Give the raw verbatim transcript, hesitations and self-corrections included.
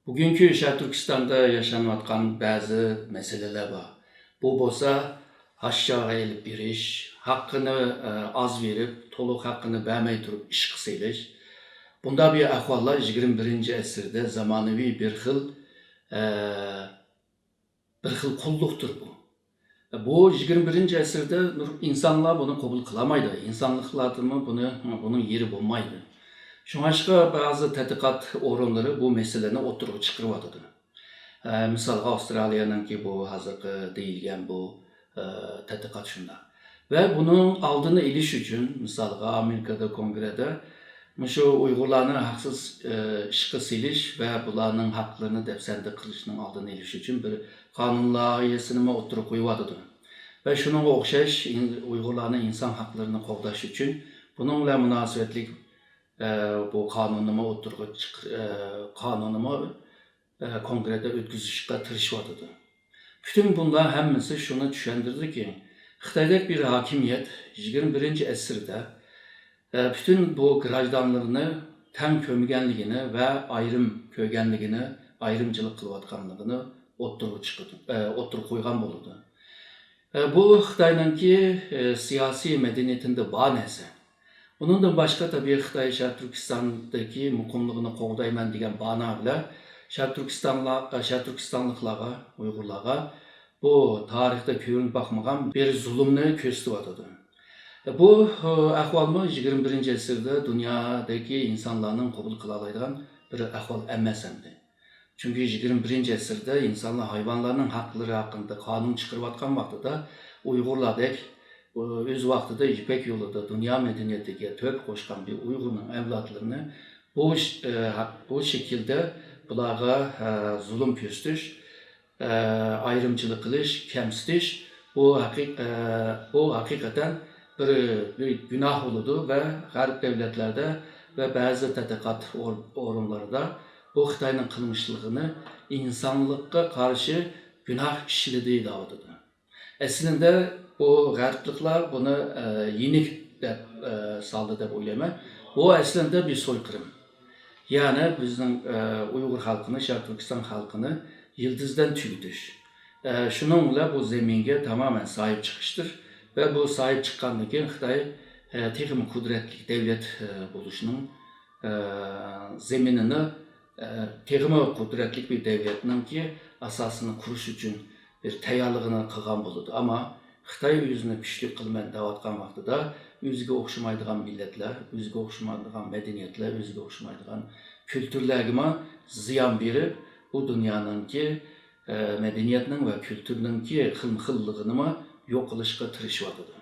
بۈگۈنكى شەرقىي تۈركىستاندا ياشانىۋاتقان بەزى مەسىلىلەر بار. بۇ بولسا ھاششاغا ئېلىپ بېرىش، ھەققىنى، ئە، ئاز بېرىپ، تولۇق ھەققىنى بەرمەي تۇرۇپ ئىشقا سېلىش. بۇنداق بىر ئەھۋاللار يىگىرمە بىرىنچى ئەسىردە زامانىۋى بىر خىل، ئە، بىر خىل قۇللۇقتۇر بۇ. بۇ يىگىرمە بىرىنچى ئەسىردە نۇرغۇن ئىنسانلار بۇنى قوبۇل قىلالمايدۇ. ئىنسانلىقلاردىمۇ بۇنى، بۇنىڭ يېرى بولمايدۇ. شۇڭلاشقا بەزى تەتقىقات ئورۇنلىرى بۇ مەسىلىنى ئوتتۇرىغا چىقىرىۋاتىدۇ. ئە، مىسالغا، ئاۋسترالىيەنىڭكى بۇ ھازىرقى دېيىلگەن بۇ، ئە، تەتقىقات شۇنداق. ۋە بۇنىڭ ئالدىنى ئېلىش ئۈچۈن، مىسالغا، ئامېرىكىدا كونگرېددا مۇشۇ ئۇيغۇرلارنى ھەقسىز، ئە، ئىشقا سېلىش ۋە بۇلارنىڭ ھەقلىرىنى دەپسەندە قىلىشنىڭ ئالدىنى ئېلىش ئۈچۈن بىر قانۇن لايىھەسىنىمۇ ئوتتۇرىغا قويۇۋاتىدۇ. ۋە شۇنىڭغا ئوخشاش ئىن-، ئۇيغۇرلارنىڭ ئىنسان ھەقلىرىنى قوغداش ئۈچۈن بۇنىڭ بىلەن مۇناسىۋەتلىك، ئە، بۇ قانۇننىمۇ ئوتتۇرىغا چىق-، ئە، قانۇنىمۇ، ئە، كونگرېددا ئۆتكۈزۈشكە تىرىشىۋاتىدۇ. پۈتۈن بۇلار ھەممىسى شۇنى چۈشەندۈرىدۇكى، خىتايدەك بىر ھاكىمىيەت يىگىرمە بىرىنچى ئەسىردە، ئە، پۈتۈن بۇ گراژدانلىرىنى تەڭ كۆرمىگەنلىكىنى ۋە ئايرىم كۆرگەنلىكىنى، ئايرىمچىلىق قىلىۋاتقانلىقىنى ئوتتۇرىغا چىقىدۇ، ئە، ئوتتۇرىغا قويغان بولىدۇ. ئە، بۇ خىتاينىڭكى، ئە، سىياسىي مەدەنىيىتىدە بار نەرسە. ئۇنىڭدىن باشقا، تەبىئىي، خىتاي شەرقىي تۈركىستاندىكى مۇقىملىقىنى قوغدايمەن دېگەن بانا بىلەن شەرقىي تۈركىستانلار، ئە، شەرقىي تۈركىستانلىقلارغا، ئۇيغۇرلارغا بۇ تارىختا كۆرۈلۈپ باقمىغان بىر زۇلۇمنى كۆرسىتىۋاتىدۇ. بۇ، ئەھۋالمۇ يىگىرمە بىرىنچى ئەسىردە دۇنيادىكى ئىنسانلارنىڭ قوبۇل قىلالايدىغان بىر ئەھۋال ئەمەس ئەمدى. چۈنكى يىگىرمە بىرىنچى ئەسىردە ئىنسانلار ھايۋانلارنىڭ ھەقلىرى ھەققىدە قانۇن چىقىرىۋاتقان ۋاقتىدا ئۇيغۇرلاردەك، ئۆز ۋاقتىدا يىپەك يولىدا دۇنيا مەدەنىيىتىگە تۆھپە قوشقان بىر ئۇيغۇرنىڭ ئەۋلادلىرىنى بۇ ش-، بۇ شەكىلدە بۇلارغا، زۇلۇم كۆرسىتىش، ئايرىمچىلىق قىلىش، كەمسىتىش، بۇ ھەقىق-، بۇ ھەقىقەتەن بىر، بىر گۇناھ بولىدۇ ۋە غەرب دۆلەتلەردە ۋە بەزى تەتقىقات ئور-، ئورۇنلىرىدا بۇ خىتاينىڭ قىلمىشلىقىنى ئىنسانلىققا قارشى گۇناھ ئىشلىدى دەۋاتىدۇ. ئەسلىندە بۇ غەربلىكلەر بۇنى، ئە، يېنىك دەپ، ئە، سالدى دەپ ئويلايمەن. بۇ ئەسلىندە بىر سويقىرىم. يەنى بىزنىڭ، ئە، ئۇيغۇر خەلقىنى، شەرقىي تۈركىستان خەلقىنى يىلتىزىدىن تۈگىتىش. ئە، شۇنىڭ بىلەن بۇ زېمىنگە تامامەن ساھىب چىقىشتۇر. ۋە بۇ ساھىب چىققاندىن كېيىن خىتاي، ئە، تېخىمۇ قۇدرەتلىك دەۋلەت، ئە، بولۇشنىڭ، ئە، زېمىنىنى، ئە، تېخىمۇ قۇدرەتلىك بىر دەۋلەتنىڭكى ئاساسىنى قۇرۇش ئۈچۈن بىر تەييارلىقىنى قىلغان بولىدۇ. ئەمما خىتاي ئۆزىنى كۈچلۈك قىلىمەن دەۋاتقان ۋاقتىدا ئۆزىگە ئوخشىمايدىغان مىللەتلەر، ئۆزىگە ئوخشىمايدىغان مەدەنىيەتلەر، ئۆزىگە ئوخشىمايدىغان كۈلتۈرلەرگىمۇ زىيان بېرىپ، بۇ دۇنيانىڭكى، ئە، مەدەنىيەتنىڭ ۋە كۈلتۈرنىڭكى خىلمۇ خىللىقىنىمۇ يوق قىلىشقا تىرىشىۋاتىدۇ.